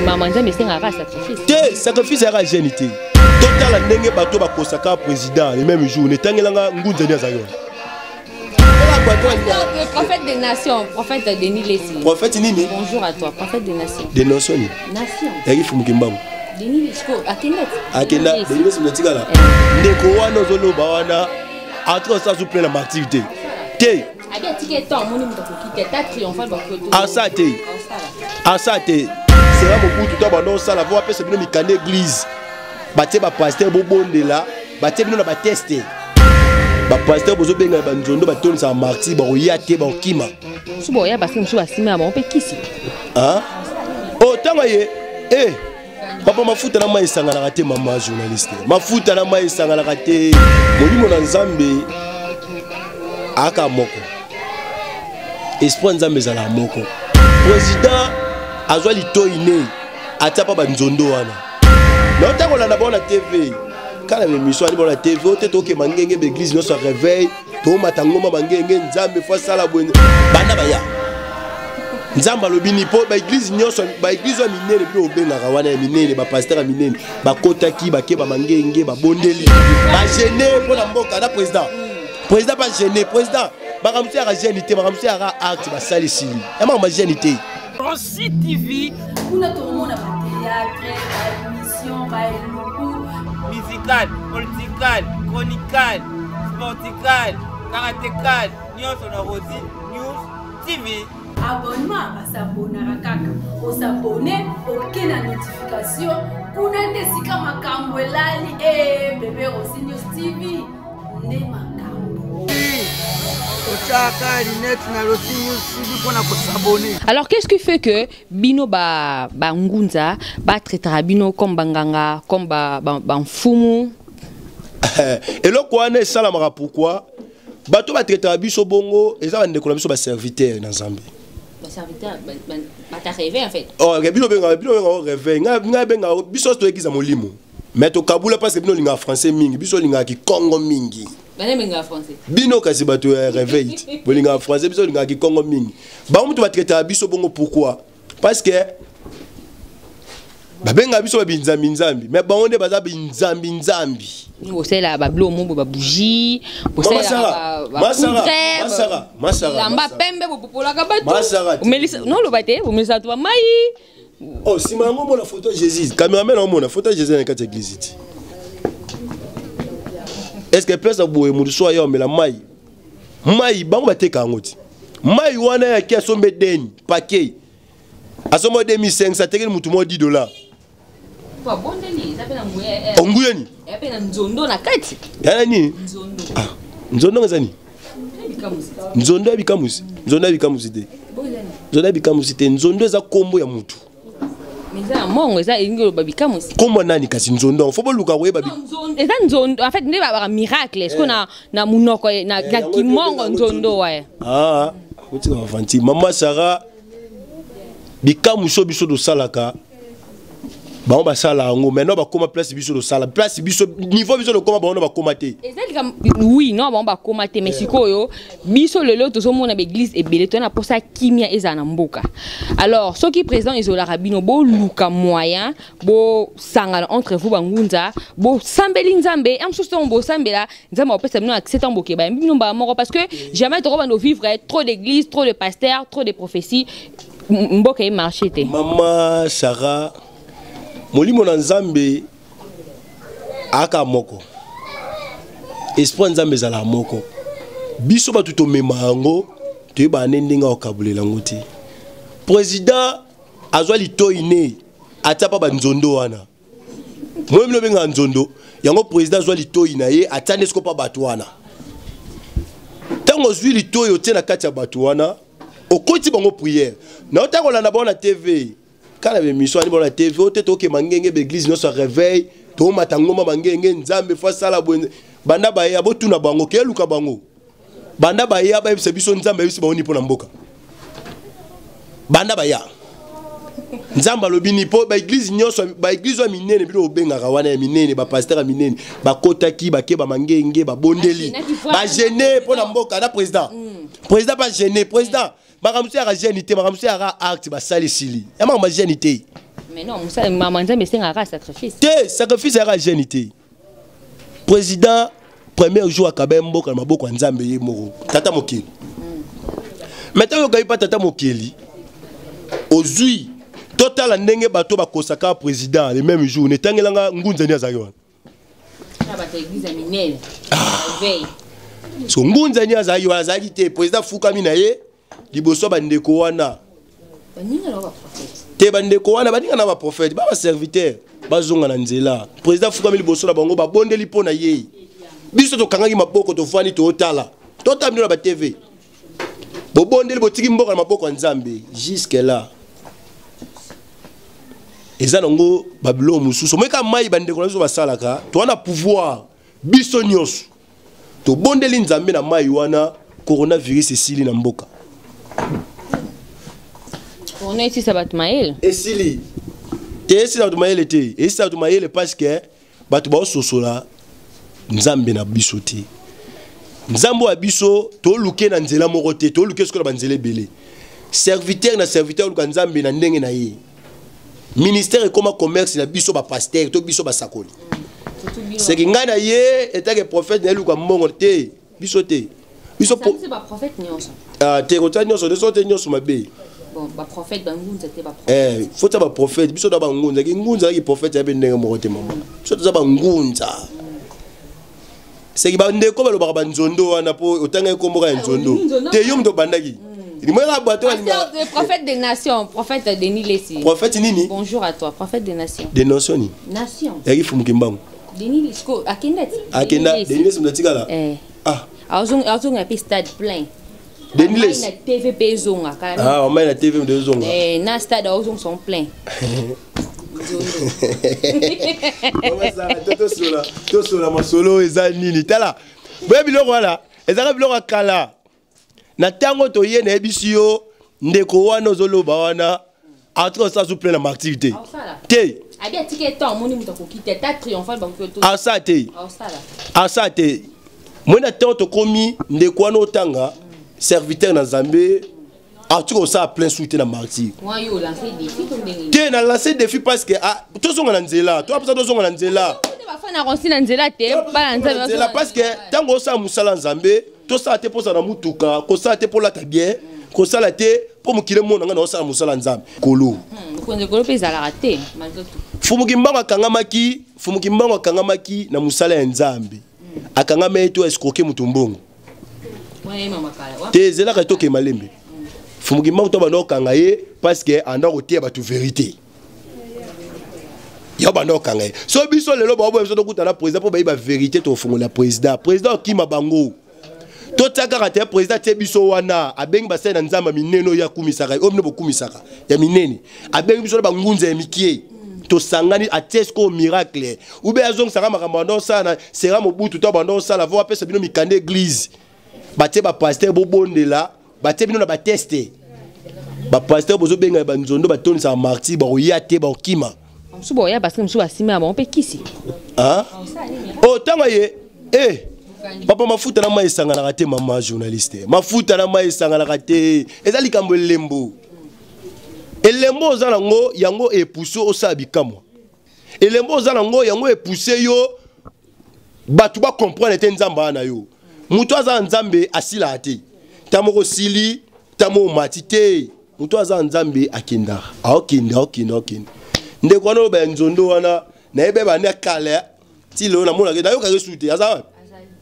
Mama Nzambe esengaka sacrifice. Te, sacrifice eyaka jeune te. Totala ndenge bato bakosaka président le même jour netangelanga ngunzani azali wana. Le prophète des nations, prophète Denis Lessi. Prophète nini? Bonjour à toi, prophète des nations. Des nations nini? Nation. Yaki fumukimbangu. Denis Lessi, akenda. Akenda, Denis Lessi natikala. Ndeko wana ozoloba wana, entre ça sous plein la martyr te. Te. Abi atiki etant amoni moto akoki te, ata triomphal bakoki. Asa te. Asa te. Sera Mobutu to bando osala vo apesa bino mikanda église. Batie ba pasteur bobondela, batie bino na ba teste. Ba pasteur bozobenga banzondo batonisaka martyr bakoya te bakokima. Mosusu bakoya basi mosusu basima ya bango mpe kisi. Ah? Oh, ntango ye eh papa mafuta na mai esanganaka te mama journaliste mafuta na mai esanganaka te molimo na nzambe aka moko esprit ya nzambe ezalaka moko président azwa litoi ne atia mpa banzondo wana na ntango olanda bango na tv kala na émission ali bango na tv ote tokema ngenge baeglise nyonso ya réveil tomata ngomba bangenge nzambe fo asala boye banda baya nzambe alobi nini mpo baeglize nyonso baeglize ya minene bino obengaka wana ya minene bapasteur ya minene bakotaki bakeba mangenge babondeli bagene mpo na mboka na président président bagene président makambo mosusu yaka gene te makambo mosusu yaka acte basali esili ya makambo bagene te. Rossy TV. Kuna tokomona ba théâtre, ba émission, ba eluku. Musical, political, chronical, sportical, karatécal, nyonso na Rossy News TV. Abonnement basabonaka kaka osabone oke na notification kuna nde esika makambo elali e bebe Rossy News TV nde makambo. Otyaka linete na Rossy News TV mpo na kosabone. Alors qu'est-ce qui fait que bino ba ba ngunza ba traitera bino comme banganga, comme ba ba, ba mfumu? Eloko wana esalamaka pourquoi bato batraitaka biso bongo eza bandeko na biso baserviteur na Nzambe. Baserviteur bata réveil en fait. Oh, bino bengaka bino bengaka réveil ngai ngai bengaka biso toyekiza molimo mais tokabula parce que bino olingaka français mingi biso olingaka kikongo mingi. Bana bengaka français. Bino kasi bato ya réveil bolingaka français biso olingaka kikongo mingi. Bango mutu batraitaka biso bongo pourquoi? Parce que babengaka biso babinzambi nzambi mais bango nde baza binzambi nzambi. Bosala ba bilo mobo ba bougie, bosala ba masara masara lamba pembe bopopolaka bato. Masara. Omelisa non loba te, omelisa to ba mai. Oh, sima yango mona photo Jésus. Cameraman omona photo Jésus na kati ya église ti. Est-ce que place boye mutu so ayo amela mai? Mai bango bateka yango ti. Mai wana ya ki asombe deni paquet. Asombe 2500 atekeli mutu mo $10. Po bondeli eza pe na nguya. Onguya ni? Ya pe na nzondo na kati. Ya nini? Nzondo. Ah, nzondo eza nini? Nzondo ya bikamusi. Nzondo ya bikamusi te. Nzondo ya bikamusi te. Nzondo eza kombo ya mutu. Mais eza na mongo eza elingi oloba bikamusi. Kombo nani kasi nzondo? Faut boluka koyeba bi. Eza nzondo en fait nde ba miracle. Est-ce qu'on a na munoko na kimongo nzondo wa. Ah, otika aventure. Maman Sarah bikamusi biso tosalaka bango basala yango maintenant bakoma place biso tosala place biso niveau biso tokoma bango bakoma te. Ezalika oui non bango bakoma te mais sikoyo biso lelo tozomona ba église ebele to na posa kimia ezala na mboka. Alors soki président ezolaka bino boluka moyen bo sangana entre vous bangunza bo sambeli nzambe en mosusu ntango bosambela nzambe akopesa bino accès ntango bokeba yambi bino mbala moko parce que jamais tokobanda vivre trop d'église, trop de pasteurs, trop de prophéties mboka e marché te. Mama Sarah molimo na nzambe aka moko esprit nzambe ezala moko biso bato tomema yango toyebana nde ndenge akokabolela yango te. Président azwa litoi ne atia pa banzondo wana moyebi bino obengaka nzondo yango président azwa litoi na ye atia nde siko pa bato wana ntango ozwi litoi otie na kati ya bato wana okoti bango prière na yo ntango olanda bango na tv kala ba émission ani bango na tv ote tokema ngenge ba église nyonso ya réveil tomata ngomba mangenge nzambe fo asala boye banda baya botuna bango keluka bango banda baya bayebisa biso nzambe ayebisi bango ni mpo na mboka banda baya nzambe alobi ni mpo baeglize nyonso baeglize ya minene bino obengaka wana ya minene bapasteur ya minene bakotaki bakeba mangenge babondeli bagene mpo na mboka na président président bagene président makambo mosusu yaka gene te makambo mosusu yaka acte basali esili ya makambo bagene te. Mais non, mosala mama Nzambe esengaka sacrifice. Te, sacrifice eyaka jeune te. Président premier jour akaba ye mboka na maboko ya Nzambe ye moko, tata mokeli. Mais ntango okayi mpa tata mokeli, ozwi totala ndenge bato bakosaka président le même jour netangelanga ngunzani azalaki wana. Na bato ya église ya minene. Veille. So ngunzani azalaki wana, azalaki te. Président afukami na ye liboso ya bandeko wana. Baninga na baprophète. Te, bandeko wana baninga na baprophète, ba baserviteur bazonga na nzela. Président afukami liboso na bango, babondeli mpo na ye. Biso tokangaki maboko, tovandi, tootala, totala bino na batv, bobondeli, botiki mboka na maboko ya Nzambe. Jusque là eza nango babiloko mosusu. Omoi kaka mai bandeko na biso basalaka, toza na pouvoir biso nyonso, tobondeli Nzambe na mai wana, coronavirus esili na mboka. Corona esisa bato mayele. Esili te, esila bato mayele te, esila bato mayele parce que bato baososola Nzambe na biso te. Nzambe oyo ya biso toluke na nzela moko te, toluke sikoyo na banzela ebele. Serviteur na serviteur oluka Nzambe na ndenge na ye. Ministère ekoma commerce na biso bapasteur to biso basakoli. Seki ngai na ye etake prophète nayeluka mbongo te, biso te, biso Sangisi baprophète nyonso. Ah, te, kotia nyonso te, so te nyonso mabe. Bon, baprophète bangunza te, baprophète. Eh, faut tia baprophète, biso toza bangunza. Ki ngunza ki prophète yabe ndenge moko te mama. Biso toza bangunza. Seki bandeko balobaka banzondo wana mpo otangaki komboka ya nzondo. Olingi nzondo? Te, yo moto obandaki limoyaka bato Pasteur, le prophète des nations, prophète Denis Lessi. Prophète nini? Bonjour à toi, prophète des nations. De nation nini? Nation. Yaki fumuki mbangu. Denis Lessi, ko akenda ti. Akenda. Denis Lessi. Denis Lessi moto atikala. Eh. Ah. Azonga mpe stade plein. Denis Lessi. Na TV mpe ezonga kala. Ah, omai na TV moto ezonga. Eh, na stade azonga son plein. Mama Sarah, tosola masolo eza nini? Tala boye, biloko wana ezalaka biloko ya kala. Na ntango toye, nayebisi yo, ndeko wana ozoloba wana atuka osala su plein na martyr te. Aosala. Te. Abi atiki etan, omoni moto akoki te, ata triomphal bakoki to. Asala te. Aosala. Asala te. Moi na ntango tokomi, ndeko wana otanga serviteur na Nzambe atuka osala plein su te na martyr. Mwa yo olance défi to ndenge nini? Te, na lance défi parce que ah, tozonga na nzela, toapesa tozonga na nzela. Nde bafana ronsi na nzela te, bana Nzambe. Nzela, parce que ntango osala mosala Nzambe, tosala te mposala na mutuka, kosala te mpo olata bien, kosala te mpo mokili emona ngai na osala mosala Nzambe kolo. Mokonzi ekolo mpe ezalaka te malgré tout. Fumuki mbango akangamaki, fumuki mbango akangamaki na mosala ya Nzambe. Akangama ye to escroquer moto mbongo. Wana ye mama kala. Te, ezelaka tokee malembe. Fumuki mbango to banda okanga ye parce que anda koteya bato vérité ya banda okanga ye. So biso lelo baoboya biso tokutana président mpo bayeba vérité, tofongola président, président okima bango. Totia kaka te, président atie biso wana, abengi basali na Nzambe ya minene oyo akumisaka, oyo bino bokumisaka ya minene, abengi biso na bangunza ya mikie, tosangani, atie sikoyo miracle ube azongisaka makambo banda osala na sera Mobutu to banda osala vo apesa bino mikanda église, batie bapasteur bobondela, batie bino na bateste, bapasteur bozobenga banzondo batonisaka martyr, bakoya te, bakokima. Mosusu boya parce que mosusu basimi ya bango mpe kisi. Ah? Oh, ntango ye eh, papa, mafuta na mai esanganaka te. Mama journaliste, mafuta na mai esanganaka te. Eza likambo elembo, elembo oza nango yango epousse osala bikamwa. Elembo oza nango yango epousse yo bato bacomprendre te Nzambe wana na yo. Moto aza na Nzambe asilaka te. Ta moko osili, ta moko omati te. Moto aza na Nzambe akendaka, aokende, aokende, aokende. Ndeko wana oyo baya nzondo wana, nayebi bandi akala ti lelo namonaka, nayokaka esu te. Aza wapi?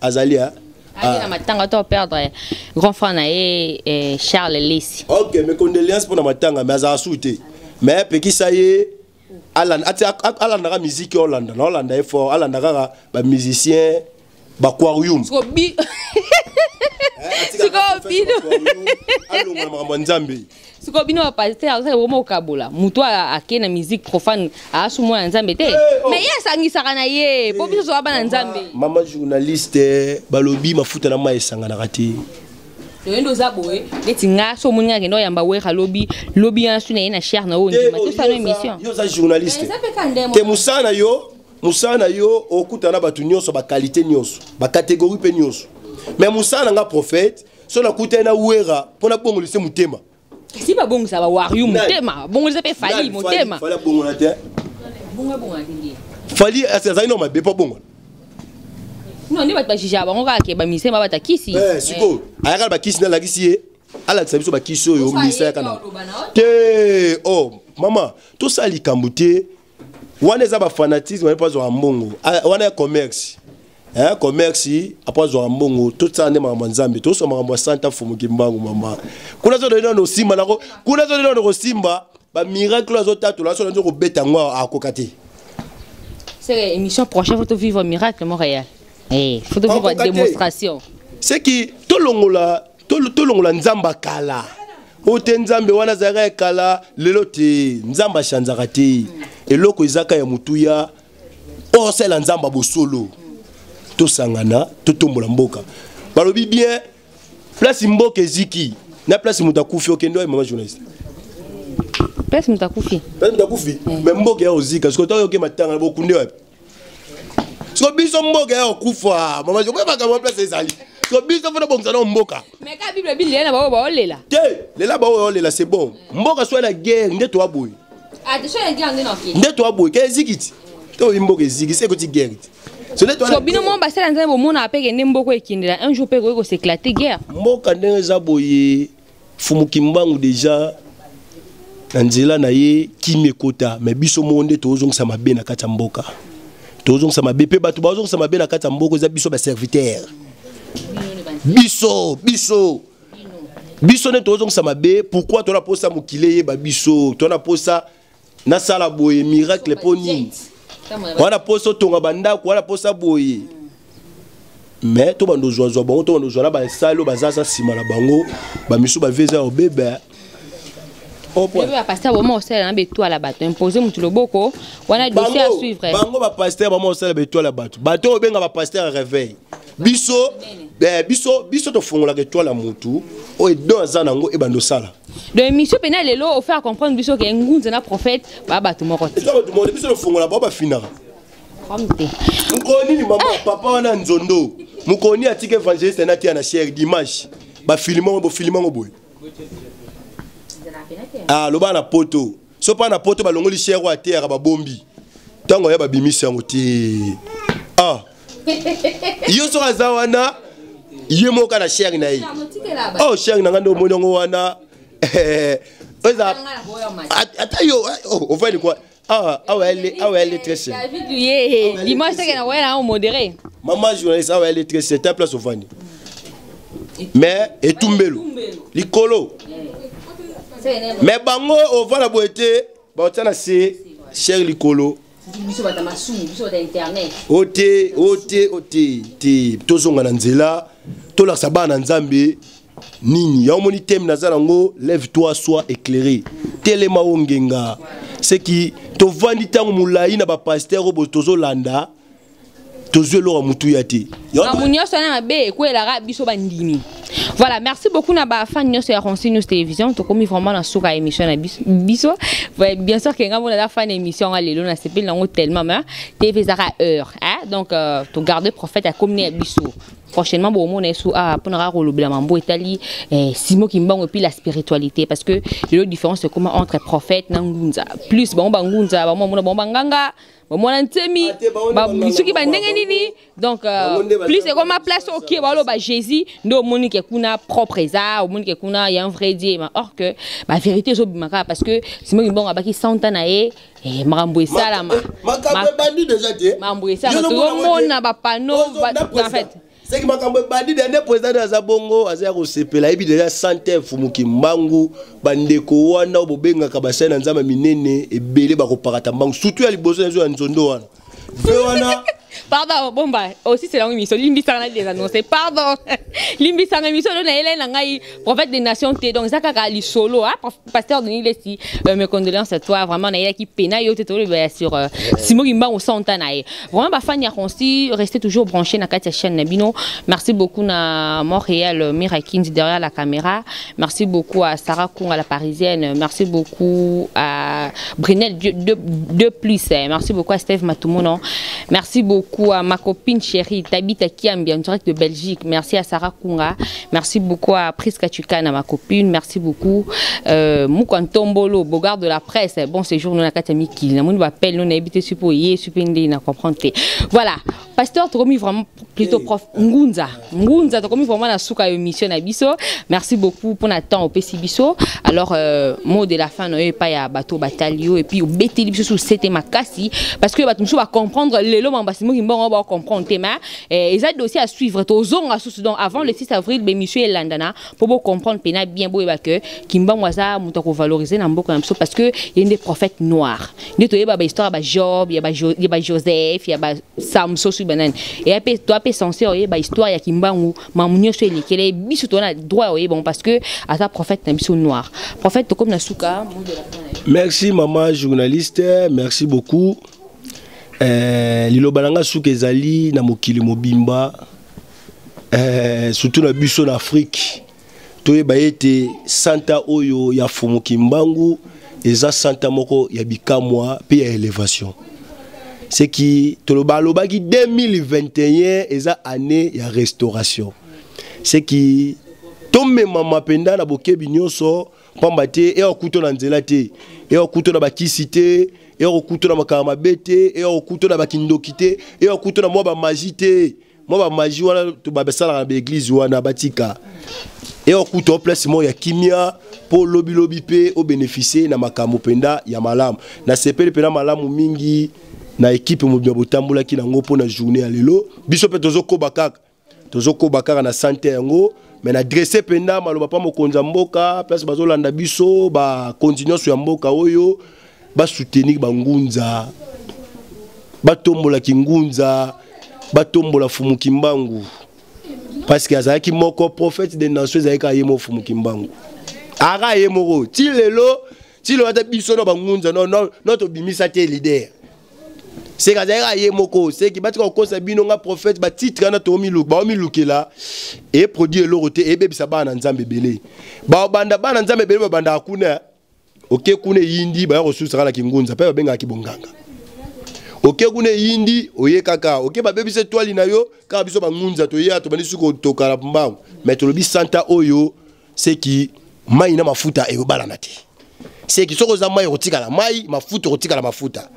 Azali a Ake na matanga to perdre grand frère na ye Charles Lessi. Ok, mes condoléances mpona matanga. Mais azala su te, mais pekisa ye alandaka musique olanda na olanda ye fort, alanda kaka bamusicien baquarium. Siko bi Siko bino. Alongola makambo ya Nzambe. Siko bino bapasteur azosala bokoma kokabola moto ake na musique profane, aasu mwana Nzambe te. Oh. Mais ye asangisaka na ye po biso toza bana Nzambe. Mama journaliste, balobi mafuta na mai esanganaka te. Toye nde oza boye neti nga so omoni nga akende oyamba Wera lobi lobi yana su na ye na chere na oyo ndima tosala émission. Yo oza journaliste. Eza mpe ka ndemo. Te, mosala na yo, mosala na yo okutana na bato nyonso, baqualité nyonso, bacatégorie mpe nyonso. Mais mosala na nga prophète, so nakutani na Wera mpo nabongolise motema. Si babongisa bawario motema, bongisa mpe Fally motema. Fally abongona te. Bonga bonga ndenge. Fally azali na mabe mpo abongona. Non, nde bato bajugea bango kaka ke bamusicien babata kisi. Eh, sikoyo ayaka na bakisi, nalakisi ye, alakisa biso bakisi oyo misa yaka na te. O mama, tosala likambo te wana, eza bafanatisme mpo azwaka mbongo. Ah, wana ya commerce, eh, commerce apo azwaka mbongo. Tosala nde makambo ya Nzambe, tosala makambo ya santa Fumuki Mbangu. Mama, kuna azodoi nano osimba nako, kuna azodoi nano kosimba bamiracle oyo azotatola, so nanzo kobeta yango, akoka te. C'est émission prochaine, faut vivre miracle Montréal. Eh, faut vivre Akoka te. démonstration. Seki tolongola tolongola Nzambe akala oyo te. Nzambe wana azalaka ya kala, lelo te. Nzambe achanzaka te. Eloko ezaka ya motuya oyo osala Nzambe ya bosolo. Tosangana, totombola mboka. Balobi bien, place mboka eziki na place moto akufi, okende oyo, mama journaliste? Place moto akufi. Place moto akufi, mais mboka ya ozika. Sikoyo ntango oyoke matanga na bokunde wapi? Siko biso mboka ya kokufa, mama, okoyebaka makambo place ezali. Siko biso fona bongisa na mboka. Mais ka Bible bilela na bango baolela. Te, lela baoyo olela, c'est bon. Mboka so na guerre nde toa boye. Attention ya guerre nde na okende. Nde toa boye ke eziki ti to oyi mboka eziki, se ekoti guerre ti so nde toa so bino mo basala Nzambe, bomona mpe ke nde mboka ekendela un jour mpe ekoki kos'éclater guerre. Mboka ndenge eza boye, Fumuki Mbangu déjà na nzela na ye, kimi ekota. Mais biso moko nde tozongisa mabe na kati ya mboka, tozongisa mabe mpe bato bazongisa mabe na kati ya mboka. Eza biso baserviteur, biso nde tozongisa mabe. Pourquoi tona posa mokili eyeba biso? Tona posa nasala boye miracle mpo nini? Wana posa otonga bandako, wana posa boye, mais to bando ozwazwa bango, to bando ozwa na basali oyo bazaza nsima na bango, bamisu bavie eza ya obeba. Bapasteur boma osala na betwala bato, impose motu loboko wana, dossier à suivre. Bango bapasteur bama osala betwala bato, bato oyo obenga bapasteur ya réveil. Biso biso tofungolaka étoile ya motu oyo don aza nango, ebanda osala. Donc émission pena lelo ofaire comprendre biso ke ngunza na prophète ba bato moko te. Eza bato moko. Biso tofungola bao, bafinaka. Te. Mokolo nini, mama, papa wana nzondo, mokolo nini atika évangéliste na tia na chaire dimanche, bafilme bofilme yango boye? Ah, loba na poto, so mpa na poto balongoli chaire oyo ateyaka, babombi, ntango aya babimisi yango te. Ah, yo soki aza wana, ye moko na chaire na ye. Oh, chaire na nga nde omoni yango wana, eza ata yo ovandi kwa awa, awa ele très cher. David ye dimanche teke na koya na modéré. Mama journaliste, awa ele très cher, ta place ovandi, mais etumbelo likolo, mais bango ovanda boye te, baotia na se chaire likolo. Biso bata masumu, biso bata internet. O te, o te, o te te. Tozonga na nzela, tolakisa bana na Nzambe nini ya omoni. Teme naza nango: lève toi, sois éclairé, telema ongenga. Seki tovandi ntango molai na bapasteur oyo tozolanda, tozwi eloko ya motuya te. Makambo nyonso wana mabe ekwelaka biso bandimi. Voilà, merci beaucoup na bafan nyonso ya Ronsi News Télévision. Tokomi vraiment na suka ya émission na biso. Bien sûr ke nga mona naza fan émission nga lelo, nasepeli nango tellement, mais TV ezaka heure, hein? Donc togarde prophète akomi ya biso prochainement. Bomona esu awa mpona kaka kolobela mambo etali Simo Kimbango et puis la spiritualité, parce que lelo différence ekoma entre prophète na ngunza. Plus bango bangunza, bango bamona, bango banganga, bamona ntemi, soki bandenge nini. Donc plus ekoma place okie baloba Jésus nde omoni ke kuna propre eza, omoni ke kuna ya un vrai Dieu, mais or que bavérité ezobima kaka, parce que Simo Kimbango abaki 100 ans na ye, makambo esalama. Makambo ebandi déjà te. Makambo esalama, tozomona bapano en fait. Seki makambo ebandi de nde président aza bongo, aza ya kosepela, ayebi déjà sante Fumuki Mbangu. Bandeko wana oyo bobengaka basali na Nzambe minene ebele, bakopakata mbangu, surtout ya liboso na biso ya nzondo wana ve wana. Pardon, bomba aussi, c'est la émission, limbisanga na des annonces, pardon, limbisanga. Émission oyo nayelai na ngai prophète des nations te, donc eza kaka lisolo. Ah, pasteur Denis Lesi, mes condoléances à toi. Vraiment nayelaki pena yo te, toloba sur Simo Kimbangu santa na ye. Vraiment, bafani ya Ronsi, restez toujours branché na kati ya chaîne na bino. Merci beaucoup na Montréal, Mira Kindi derrière la caméra. Merci beaucoup à Sarah Kounga la parisienne. Merci beaucoup à Brinel de plus. Merci beaucoup à Steve Matoumono. Merci beaucoup. beaucoup à ma copine chérie Tabita Kiambi en direct de Belgique. Merci à Sarah Kunga. Merci beaucoup à Priska Chukana, ma copine. Merci beaucoup. Euh, Moukantombolo, Bogard de la presse. Bon séjour, nous avons Mikili. Nous appelle, nous avons habité super, super, comprendre. Voilà. Pasteur, tu vraiment plutôt prof Ngunza. Ngunza, tu vraiment la souka émission na biso. Merci beaucoup pour notre temps au biso. Alors, euh, mot de la fin, nous pas ya bateau batalio et puis au beteli biso sous c'était makasi parce que bato mosusu bacomprendre lelo mambo basimoki mbongo bacomprendre te ma eh, eza dossier à suivre tozonga susu donc avant le 6 avril bémission elandana mpo bocomprendre mpena bien boyeba ke kimbangu aza moto akovalorize na mboka na biso parce que ye nde prophète noir nde toyeba bahistoire ya bajob ya bajoseph ya basamso soki banani eya mpe toa mpe censé oyeba histoire ya kimbangu mamu nyonso elekele biso toza na droit ya oyeba parce que aza prophète na biso noir. Prophète, tokomi na suka. Merci mama journaliste, merci beaucoup. Eh, liloba na nga suka ezali na mokili mobimba, eh, surtout na biso na Afrique, toyeba ete santa oyo ya Fumu Kimbangu eza santa moko ya bikamwa mpe ya elevation. Ce qui toloba alobaki 2021 eza année ya restauration, ce qui tomemama mpenza na bokebi nyonso, pamba te eya kokuta na nzela te, eya kokuta na bakisi te, eya kokuta na makambo mabe te, eya kokuta na bakindoki te, eya kokuta na mwa bamagie te. Mwa bamagie wana basalaka na baeglize wana batika, eya kokuta place moko ya kimia mpo lobilobi mpe obénéficie na makambo mpenza ya malamu. Nasepeli mpenza malamu mingi na ekipe mobimba botambolaki nango mpo na journée ya lelo. Biso mpe tozokoba kaka, tozokoba kaka na sante yango, me na dresse mpenza maloba mpa mokonzi ya mboka, place bazolanda biso, bakonzi nyonso ya mboka oyo basoutenir bangunza, batombolaki ngunza, batombola Fumu Kimbangu, parce que azalaki moko prophète de nation, ezalaki kaka ye moko Fumu Kimbangu, aka ye moko ti lelo, ti lelo ata biso na bangunza no, no, no tobimisa te leader, seke azalaki kaka ye moko. Seke batika kokosa bino nga prophète, batitre wana baomilukela eproduit eloko te, ebebisa bana na Nzambe ebele. Babanda bana Nzambe ebele babandaka kuna, oke kuna eyindi, baya kosusaka na kingunza mpe babengaka kibonganga. Oke kuna eyindi, oye kaka oke babebisa etwali na yo kaka. Biso bangunza toya tobandi suki kotokala mbangu, mais tolobi santa oyo seki mai na mafuta eyobalana te, seki soki oza mai okotikala mai, mafuta okotikala mafuta.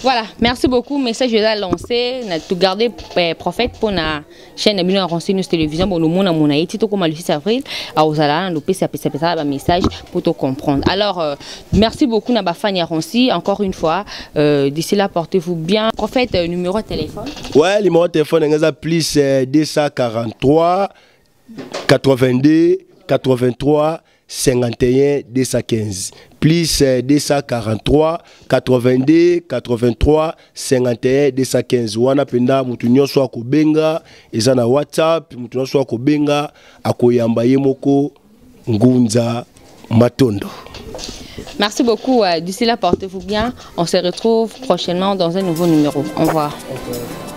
Voilà, merci beaucoup. Message est lancé. Na tout garder eh, prophète pour la chaîne na Ronsi News Télévision. Bon, le monde a mon aïe, tito comme le 6 avril, à Ozala, nous pesa pesa pesa ba message pour te comprendre. Alors, merci beaucoup na bafani ya Ronsi encore une fois. D'ici là, portez-vous bien. Prophète, numéro de téléphone. Ouais, numéro de téléphone ngaza plus 243 82 83 51 215, plus 243 82 83 51 215. Wana mpenza motu nyonso akobenga, eza na WhatsApp, motu nyonso akobenga akoyamba ye moko Ngunza Matondo. Merci beaucoup. D'ici là, portez-vous bien. On se retrouve prochainement dans un nouveau numéro. Au revoir. Okay.